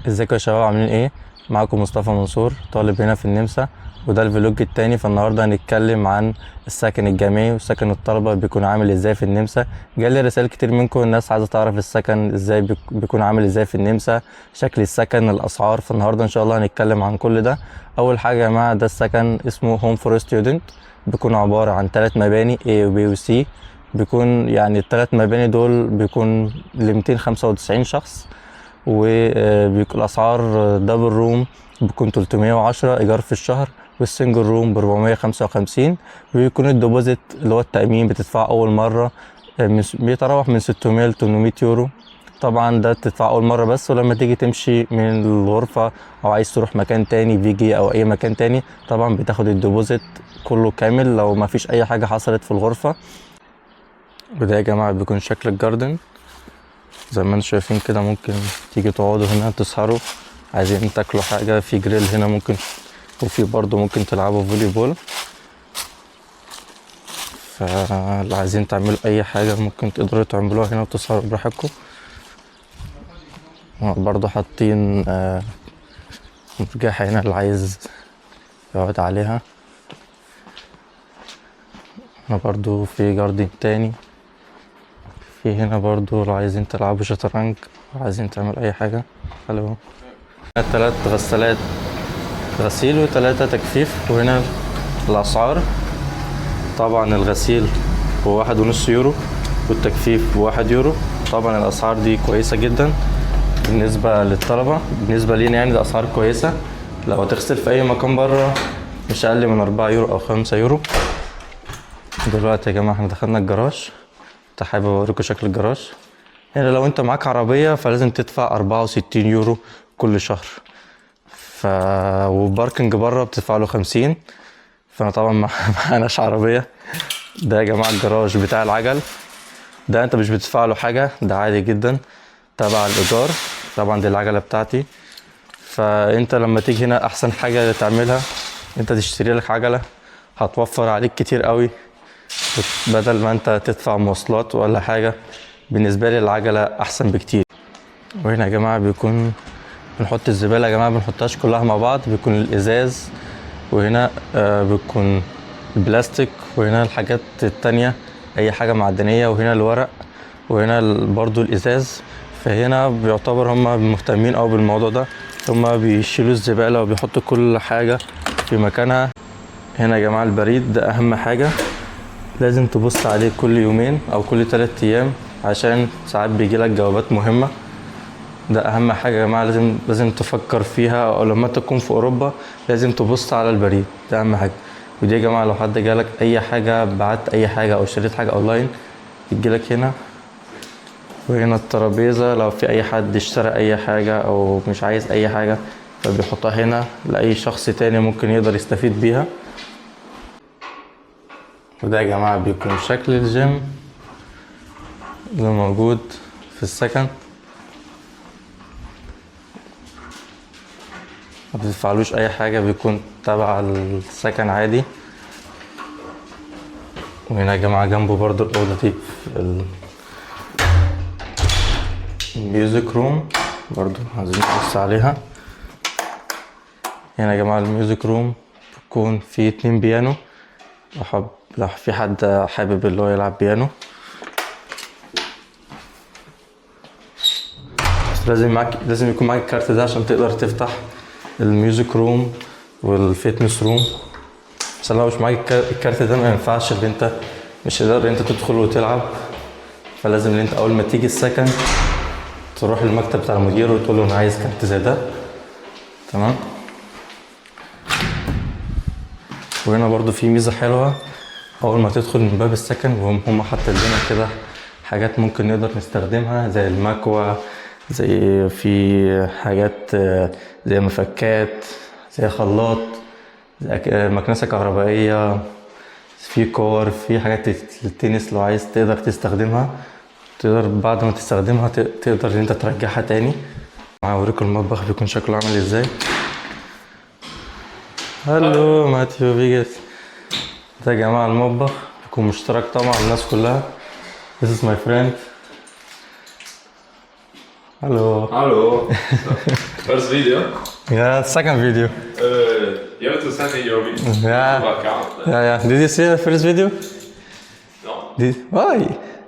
ازيكم يا شباب، عاملين ايه؟ معاكم مصطفى منصور، طالب هنا في النمسا، وده ال vlog التاني. فالنهارده هنتكلم عن السكن الجامعي وسكن الطلبة بيكون عامل ازاي في النمسا. جالي رسائل كتير منكم، الناس عايزة تعرف السكن ازاي بيكون عامل ازاي في النمسا، شكل السكن، الاسعار. فالنهارده ان شاء الله هنتكلم عن كل ده. اول حاجة يا جماعة، ده السكن اسمه Home for Student، بيكون عبارة عن 3 مباني A و B و C. بيكون يعني الثلاث مباني دول بيكون ل 295 شخص، وبيكون الاسعار double room بيكون 310 ايجار في الشهر، وال single room ب 455. ويكون ال deposit اللي هو التأمين بتدفعه أول مرة بيتراوح من 600 ل 800 يورو. طبعا ده تدفع أول مرة بس، ولما تيجي تمشي من الغرفة أو عايز تروح مكان تاني، WG أو أي مكان تاني، طبعا بتاخد ال deposit كله كامل لو ما فيش أي حاجة حصلت في الغرفة. وده يا جماعة بيكون شكل ال garden زي ما انتم شايفين كده. ممكن تيجي تقعدوا هنا تسهروا، عايزين تاكلوا حاجة في جريل هنا ممكن، وفي برضو ممكن تلعبوا volleyball. فلو عايزين تعملوا اي حاجة ممكن تقدروا تعملوها هنا وتسهروا براحتكم. برضو حاطين مرجحة هنا اللي عايز يقعد عليها. هنا برضو في garden تاني، في هنا برضو لو عايزين تلعبوا شطرنج أو عايزين تعملوا اي حاجة. حلو. تلات غسالات غسيل وتلاتة تجفيف. وهنا الأسعار، طبعا الغسيل هو 1.5 يورو والتجفيف 1 يورو. طبعا الأسعار دي كويسة جدا بالنسبة للطلبة، بالنسبة لينا يعني ده أسعار كويسة. لو هتغسل في أي مكان بره مش أقل من 4 يورو أو 5 يورو. دلوقتي يا جماعة احنا دخلنا الجراج، كنت حابب أوريكم شكل الجراج. هنا لو انت معاك عربية فلازم تدفع 64 يورو كل شهر، وال parking بره بتدفع له 50. فانا طبعا ما معناش عربية. ده يا جماعة الجراج بتاع العجل، ده انت مش بتدفع له حاجة، ده عادي جدا تبع الإيجار. طبعا دي العجلة بتاعتي. فانت لما تيجي هنا احسن حاجة تعملها انت تشتري لك عجلة، هتوفر عليك كتير قوي بدل ما انت تدفع مواصلات ولا حاجة. بالنسبة لي العجلة احسن بكتير. وهنا يا جماعة بيكون بنحط الزبالة يا جماعة، بنحطهاش كلها مع بعض، بيكون الازاز، وهنا بيكون البلاستيك، وهنا الحاجات التانية اي حاجة معدنية، وهنا الورق، وهنا برضو الازاز. فهنا بيعتبر هما مهتمين اوي بالموضوع ده، هما بيشيلوا الزبالة وبيحطوا كل حاجة في مكانها. هنا يا جماعة البريد، ده اهم حاجة لازم تبص عليه كل يومين او كل 3 ايام عشان ساعات بيجيلك جوابات مهمة. ده اهم حاجة يا جماعة لازم تفكر فيها، او لما تكون في اوروبا لازم تبص على البريد، ده اهم حاجة. ودي يا جماعة لو حد جالك اي حاجة، بعت اي حاجة او اشتريت حاجة اونلاين يجيلك هنا. وهنا الترابيزة لو في اي حد اشترى اي حاجة او مش عايز اي حاجة فبيحطها هنا لأي شخص تاني ممكن يقدر يستفيد بيها. وده يا جماعة بيكون شكل الجيم اللي موجود في السكن. ما بتدفعلوش اي حاجة، بيكون تبع السكن عادي. وهنا يا جماعة جنبه برضو الأوضة دي في ال music room، برضو عايزين نبص عليها. هنا يا جماعة ال music room بيكون فيه 2 بيانو، لو في حد حابب اللي هو يلعب بيانو. بس لازم يكون معاك الكارت ده عشان تقدر تفتح ال music room وال fitness room. بس لو مش معاك الكارت ده ما ينفعش، اللي انت مش هتقدر انت تدخل وتلعب. فلازم ان انت اول ما تيجي السكن تروح المكتب بتاع المدير وتقول له انا عايز كارت زي ده، تمام. وهنا برضو في ميزة حلوة، اول ما تدخل من باب السكن وهم هم حاطين لنا كده حاجات ممكن نقدر نستخدمها زي المكوى، زي في حاجات زي مفكات، زي خلاط، زي مكنسة كهربائية، في كور، في حاجات التنس لو عايز تقدر تستخدمها، تقدر بعد ما تستخدمها تقدر ان انت ترجعها تاني. هوريكم المطبخ بيكون شكله عامل ازاي. Hallo ماتيو، wie geht's؟ ده يا جماعة المطبخ بيكون مشترك طبعا الناس كلها. This is my friend. Hello. Hallo. First video? Yeah, second video. You have to send me your video account. Yeah. Did you see the first video? No, Why?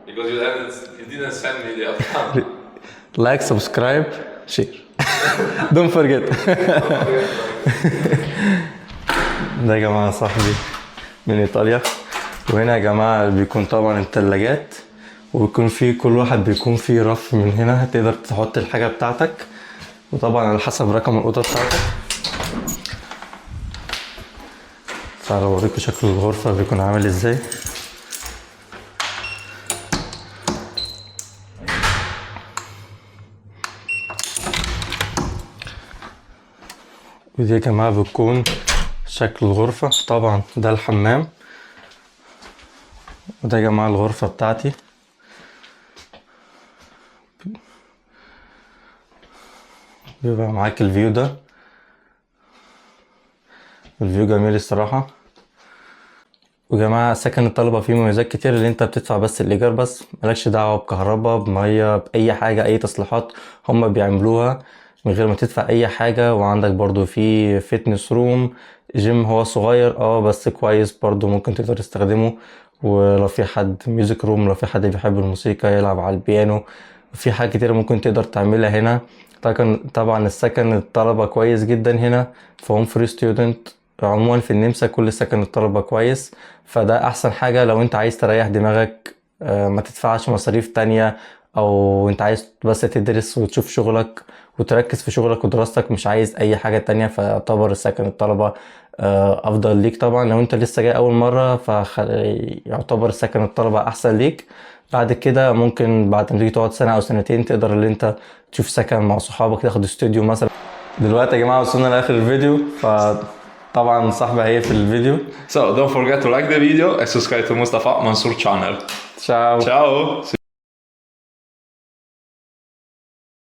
Because you didn't send me the account. Like, subscribe, share. Don't forget. ده يا جماعة صاحبي من إيطاليا. وهنا يا جماعة بيكون طبعا التلاجات، وبيكون في كل واحد بيكون فيه رف من هنا تقدر تحط الحاجة بتاعتك، وطبعا على حسب رقم الأوضة بتاعتك. تعالوا أوريكم شكل الغرفة بيكون عامل ازاي. ودي يا جماعة بتكون شكل الغرفة. طبعا ده الحمام، وده يا جماعة الغرفة بتاعتي. بيبقى معاك ال view ده، ال view جميل الصراحة. وجماعة سكن الطلبة فيه مميزات كتير، اللي انت بتدفع بس الإيجار بس، مالكش دعوة بكهرباء، بمية، بأي حاجة، أي تصليحات هما بيعملوها من غير ما تدفع أي حاجة. وعندك برضو في fitness room، gym هو صغير بس كويس برضو ممكن تقدر تستخدمه. ولو في حد music room، لو في حد بيحب الموسيقى يلعب على البيانو، في حاجات كتير ممكن تقدر تعملها هنا. طبعا السكن الطلبة كويس جدا هنا في Home for Student. عموما في النمسا كل سكن الطلبة كويس، فده احسن حاجة لو انت عايز تريح دماغك، ما تدفعش مصاريف تانية، او انت عايز بس تدرس وتشوف شغلك وتركز في شغلك ودراستك، مش عايز اي حاجة تانية. فيعتبر السكن الطلبة افضل ليك. طبعا لو انت لسه جاي اول مرة فيعتبر سكن الطلبة احسن ليك. بعد كده ممكن بعد ما تيجي تقعد سنة او سنتين تقدر ان انت تشوف سكن مع صحابك، تاخد استوديو مثلا. دلوقتي يا جماعة وصلنا لاخر الفيديو، فطبعا صاحبي هيقفل الفيديو. So don't forget to like the video and subscribe to Mustafa Mansour channel. تشاو. Ciao.